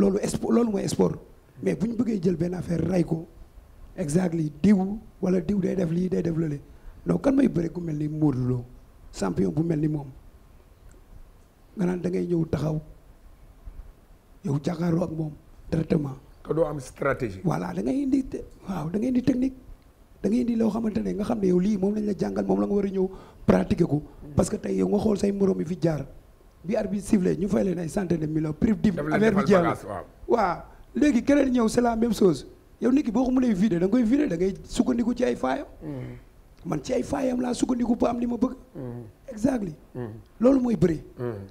loolu mooy sport mais bu ñu bëggee jël benn affaire ray ko exactly diw wala diw day def lii day def lële non kan may bëre ku mel ni Modou Lo champion bu mel ni moom nga naan da ngay ñëw taxaw yow jàkkaarloo ak moom directement. te doo am stratégie. voilà da ngay indi da ngay indi technique da ngay indi loo xamante ne nga xam ne yow lii moom lañ la jàngal moom la nga war a ñëw pratiquer ko. parce que tey yow nga xool say morom yi fi jaar bi arbitre sifflé ñu fay leen ay centaine de millions prix di affaire bi jeex waaw léegi keneen ñëw c'est la même chose yow nit ki boo ko mënee vider da nga koy vider da ngay sukkandiku ci ay faayam. man ci ay faayam laa sukkandiku ba am li ma bëgg. exactly loolu mooy bëre.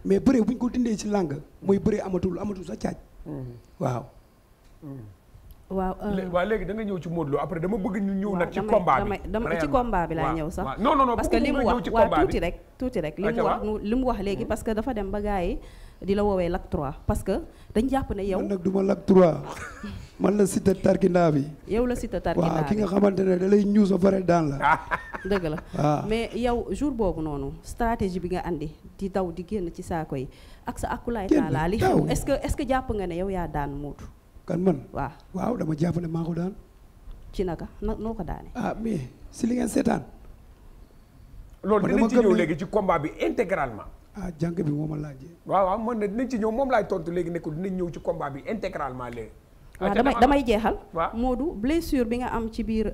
mais bëre bu ñu ko dindee ci làng mooy bëre amatul sa caaj. waaw. waaw léegi da nga ñëw ci Modou Lo après dama bëgg ñu ñëw nag ci combat bi ci combat bi laa ñëw sax. non parce que li mu wax waaw tuuti rek li mu wax léegi parce que dafa dem ba gars yi di la woowee Lac 3 parce que dañ jàpp ne yow. man nag du ma Lac 3 man la Siteu Tarkinda bi. yow la Siteu Tarkinda bi waaw ki nga xamante ne da lay ñuus ba pare daan la. dëgg la mais yow jour boobu noonu stratégie bi nga andi di daw di génn ci saako yi ak sa akulaay taalaa li xew est-ce que jàpp nga ne yow yaa daan Modou. kan man waaw dama jàpp ne maa ko daan. ci naka noo ko daane. mais si li ngeen seetaan. loolu dinañ ci ñëw léegi ci combat bi intégralement. jànk bi moo ma laajee. waaw man na dinañ ci ñëw moom laay tontu léegi ne ko dinañ ñëw ci combat bi intégralement léegi. waaw damay jeexal. Modou blessure bi nga am ci biir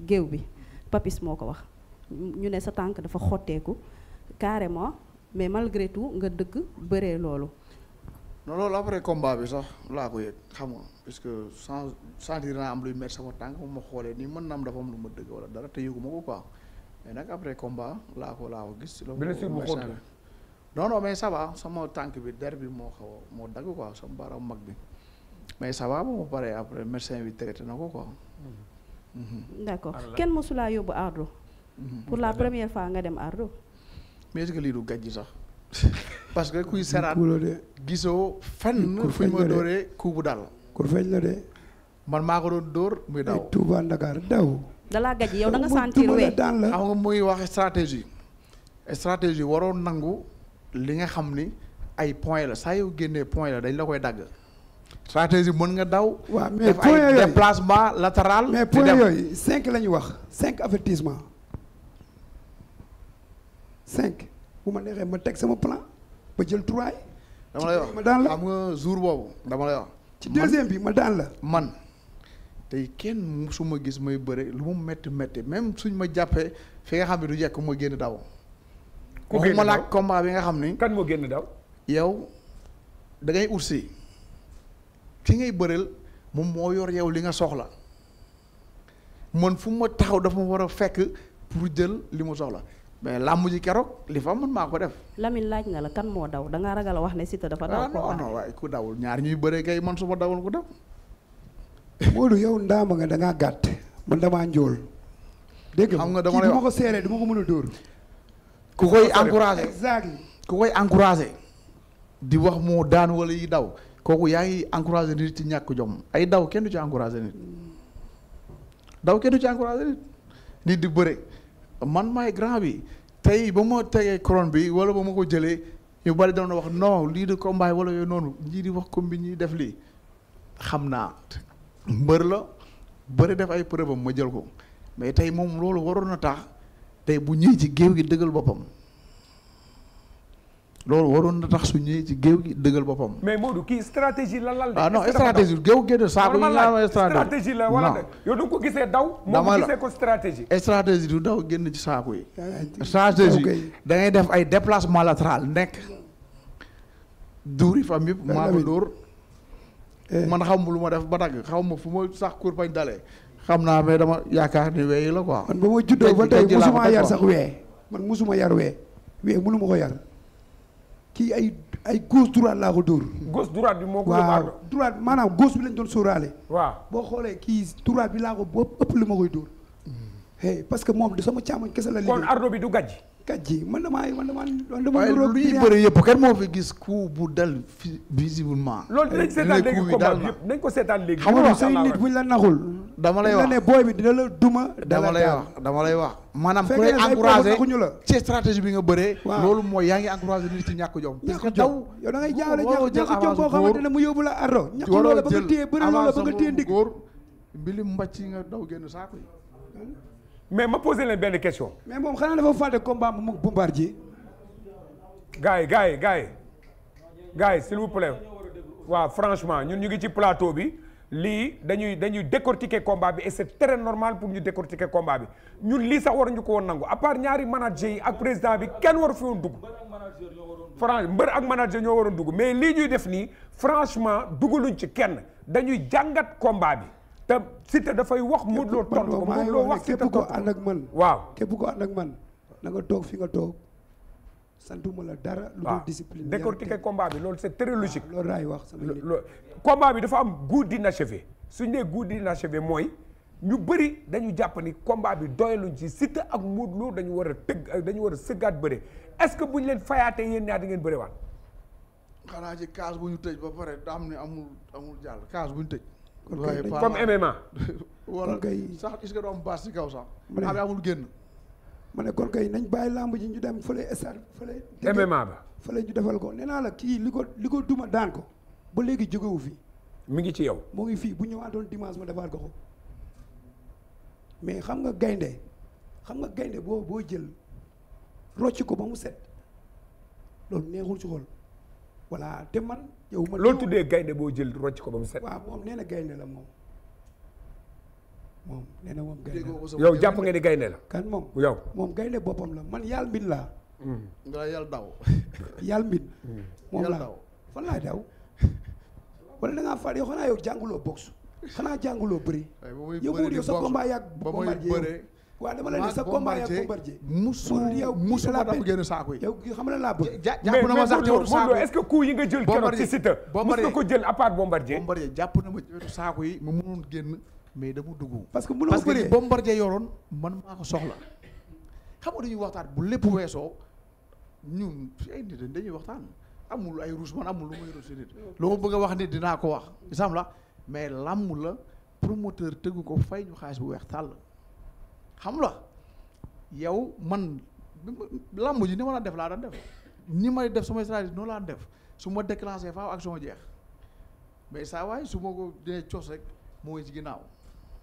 géew bi Papis moo ko wax ñu ne sa tànk dafa xotteeku carrément mais malgré tout nga dëgg bëree loolu. non loolu après combat bi sax laa ko yëg xam nga puisque sentir naa am luy mettre sama tànk mu ma xoolee nii mën na am dafa am lu ma dëgg wala dara te yëgu ma ko quoi mais nag après combat laa ko gis. blessure bu xóot la non mais ça va sama tànk bi der bi moo dagg quoi sama baaraam mag bi mais ça va ba ma paree après médecin bi traité na ko quoi. d'accord kenn mosulaa yóbbu ardo pour la première fois nga dem ardo mais est-ce que lii du gàjj sax. parce que kuy seraat gisoo fenn fu ma dóoree coup bu dal kur feeñ la de man maa ko doon dóor muy daw Touba Dakar daw dalaa gaj yow da nga sentir we xam nga muy wax stratégie waroon nangu li nga xam ni ay point la saa yow génnee point la dañ la koy dagg stratégie mën nga daw waaw mais def ay déplacement latéral mais point yooyu 5 la ñu wax 5 avertissement 5 bu ma neexee ma teg sama plan ba jël 3 yi. dama lay wax ma daan la xam nga jour boobu dama lay wax. ci deuxième bi ma daan la. man tey kenn su ma gis may bëre lu mu métti métti même suñ ma jàppee fi nga xam ne du jekk ma génn daw. ku génn daw waxuma la ak combat bi nga xam ni. kan moo génn daw. yow da ngay ursi ki ngay bëreel moom moo yor yow li nga soxla man fu ma taxaw dafa ma war a fekk pour jël li mu soxla. mais làmb ji keroog li fa mën maa ko def. Lamine laaj na la kan moo daw da ngaa ragal a wax ne Siteu dafa daw. non waaye ku dawul ñaar ñuy bëree kay man su ma dawul ku daw. Modou yow ndaama nga da ngaa gàtt man damaa njool. dégg nga xam nga dama lay wax kii bu ma ko seeree du ma ko mën a dóor. ku koy encouragé exactement ku koy encouragé di wax moo daan wala yi daw kooku yaa ngi encouragé nit ci ñàkk jom ay daw kenn du ci encouragé nit. daw kenn du ci encouragé nit di bëre. man maay grand bi tey ba ma tegee couronne bi wala ba ma ko jëlee ñu bari doon na wax non lii de combat wala yooyu noonu ñii di wax comme bi ñuy def lii xam naa mbër la bëri def ay preuve am ma jël ko mais tey moom loolu waroon na tax tey bu ñëwee ci géew gi dëggal boppam loolu waroon na tax su ñëwee ci géew gi dëggal boppam. mais Modou kii stratégie la lal de. ah non stratégie géew génn saako yi ñaar stratégie la wala yow da nga ko gisee daw. moom mu gisee ko stratégie. stratégie du daw génn ci saako yi. stratégie da ngay def ay déplacement latéral nekk. dóor yi fam yëpp maa ko dóor. man xam lu ma def ba dagg xaw ma fu ma sax kur bañ dalee. xam naa mais dama yaakaar ni wee la quoi. man ba ma juddoo ba tey musuma yar sax wee man musuma yar wee mënu ma ko yar. kii ay gauche droite laa ko dóor. gauche droite bi moo ko. waaw droite maanaam gauche bi lañ doon sóoraale. waaw boo xoolee kii droite bi laa ko ba ëpp lu ma koy dóor. parce que moom sama càmmoñ kese la liggéey. kon ardo bi du gàjj. kàjji man damaa waaye lu ñuy bëri yëpp kenn moo fi gis coup bu dal visiblement. loolu dinañ seetaan léegi combat bi yëpp nañ ko seetaan léegi. xam nga say nit buñ la naxul. dama lay wax ne booy bi dina la duma. dama lay wax. maanaam ku lay encouragé ci stratégie bi nga bëree. loolu mooy yaa ngi encouragé nit ci ñàkk jom. parce que daw yow da ngay jaawale ñàkk jom boo xamante ne mu yóbbu la ardo. ñàkk loola ba nga téye bëri loola ba nga téye ndig. mbili mbàcc nga daw génn saako yi. mais ma posé leen benn question. mais moom xanaa dafa fàtte combat mu Bombardier. gars yi s'il vous plaît. waaw franchement ñun ñu ngi ci plateau bi lii dañuy décortiquer combat bi et c'est très normal pour ñu décortiquer combat bi ñun lii sax waruñu ko woon nangu à part ñaari manager yi ak président bi kenn waru fi woon dugg. mbër ak manager ñoo waroon dugg mais lii ñuy def nii franchement dugaluñ ci kenn dañuy jàngat combat bi. te Siteu dafay wax Modou Lo tontu ko Modou Lo wax Siteu tontu ko ànd ak man. waaw képp ko ànd ak man na nga toog fi nga toog santuma la dara. lu dul discipline décortiquer combat bi loolu c'est très logique. loolu laay wax sama nit. combat bi dafa am goût d'inachevé suñ nee goût d'inachevé mooy ñu bëri dañu jàpp ni combat bi doyaluñ ci Siteu ak Modou Lo dañu war a sëggaat bëre est-ce que bu ñu leen fayaatee yéen ñaar di ngeen bëre waat. xanaa ci case bu ñu tëj ba pare daa am ne amul jàll case bu ñu tëj. comme MMA. wala sax est-ce que doo am baas ci kaw sax. ma ne amul génn. ma ne kon kay nañ bàyyi lamb ji ñu dem fële stade fële. MMA ba. fële ñu defal ko nee naa la kii li ko duma daan ko ba léegi jógewu fi. mi ngi ci yow. moo ngi fii bu ñëwaatoon dimanche ma defaat ko mais xam nga gaynde boo jël rocc ko ba mu set loolu neexul ci xol. voilà te man yow man loolu tuddee gaynde boo jël rocc ko ba mu set. waaw moom nee na gaynde la moom nee na moom gaynde la. yow jàpp nga ni gaynde la. kan moom yow moom gaynde boppam la man yàlla mbin laa. nga yàlla daw. yàlla mbin. moom laa fan laay daw. wala da ngaa fàtte yow xanaa yow jànguloo boxe xanaa jànguloo bëri. yow sa combat yàgg Bombardier waaw dama la ne sa combat yaa Bombardier musu ma dafa génn saako yi yow xam na laa bëgg jàpp na ma sax ci wetu saako yi est-ce que coup yi nga jël keroog ci Siteu mos nga ko jël à part Bombardier jàpp na ma ci wetu saako yi ma mënoon génn mais dama dugg parce que mënoo bëree Bombardier yoroon man maa ko soxla xam nga dañuy waxtaan bu lépp weesoo ñun ay nit dañuy waxtaan amul ay ruus man amul lu muy ruus nit lu ma bëgg a wax nit dinaa ko wax isam la mais làmb la promoteur tëggu ko fay ñu xaalis bu weex tàll xam la yow man lamb ji ni ma daan def laa daan def ni may def samay stratégie noonu laa daan def su ma déclenché faaw action jeex mais saa waay su ma ko dee cos rek moo ci ginnaaw.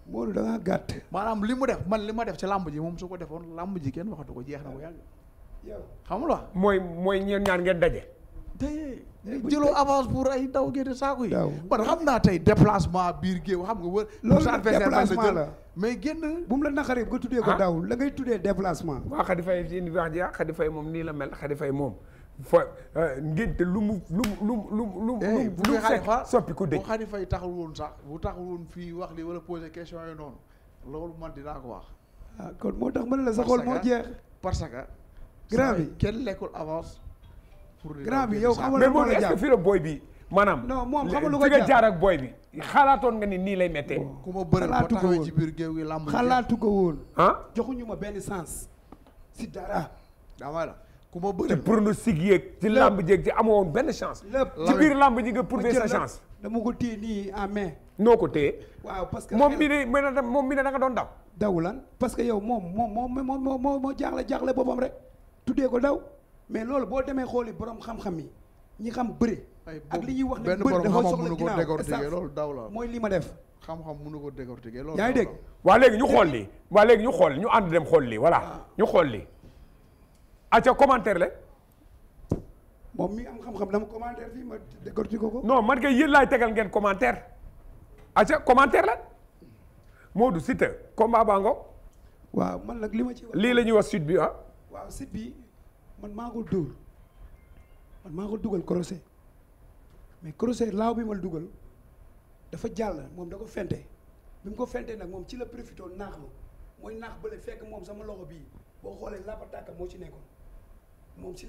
Modou da ngaa gàtt. maanaam li ma def ci lamb ji moom su ko defoon lamb ji kenn waxatu ko jeex na ko yàgg. yow xam la mooy ñeen ñaar ngeen daje. te jëloo avance pour ay daw génne saako yi. man xam naa tey déplacement biir géew xam nga wër. loolu déplacement la mais génn. bu mu la naqaree nga tuddee ko daw la ngay tuddee déplacement. waaw Khady Faye ci wax ji Khady Faye moom nii la mel Khady Faye moom fa ngénte lu fekk soppi ku dëj. bu Khady Faye taxul woon sax bu taxul woon fii wax li wala poser question yooyu noonu loolu man dinaa ko wax. kon moo tax mën la sa xol moo jeex. parce que. grand bi kenn lekkul avance. grand bi yow xamal mais moom est-ce que fii la booy bi maanaam. non moom xamal lu ko fi nga jaar ak booy bi xalaatoon nga ni nii lay méttee. ku ma bëri ba taxawee ci biir géew gi làmb. xalaatu ko woon. joxuñu ma benn sens. si dara. daa la ku ma bëri. te pronostic yeeg ci làmb jeeg ci amoo woon benn chance. lépp ci biir làmb ji nga prouver sa chance. dama ko téye nii en main. noo ko téye. waaw parce que moom mi ne da nga doon daw. daw lan parce que yow moo jaaxle boppam rek. tuddee ko daw mais loolu boo demee xooli borom xam-xam yi ñi xam bëri. ak li ñuy wax ne bëri dafa soxla ginnaaw loolu daw la mooy li ma def. xam-xam mënu ko décortiquer loolu. yaa ngi dégg waa léegi ñu xool lii waa léegi ñu xool ñu ànd dem xool lii voilà ñu xool lii. acca commentaire la. moom mi am xam-xam dama commentaire fii ma décortiquer ko. non man kay yéen laay tegal ngeen commentaire. acca commentaire la. Modou Siteu combat baa ngo. waaw man nag li ma ci wax. lii la ñuy wax suite bi ah. waaw site bi man maa ko dóor man maa ko dugal crochet mais crochet laaw bi ma dugal dafa jàll moom da ko fente bi mu ko fente nag moom ci la profité naax ma mooy naax bële fekk moom sama loxo bii boo xoolee lapataka moo ci nekkoon moom ci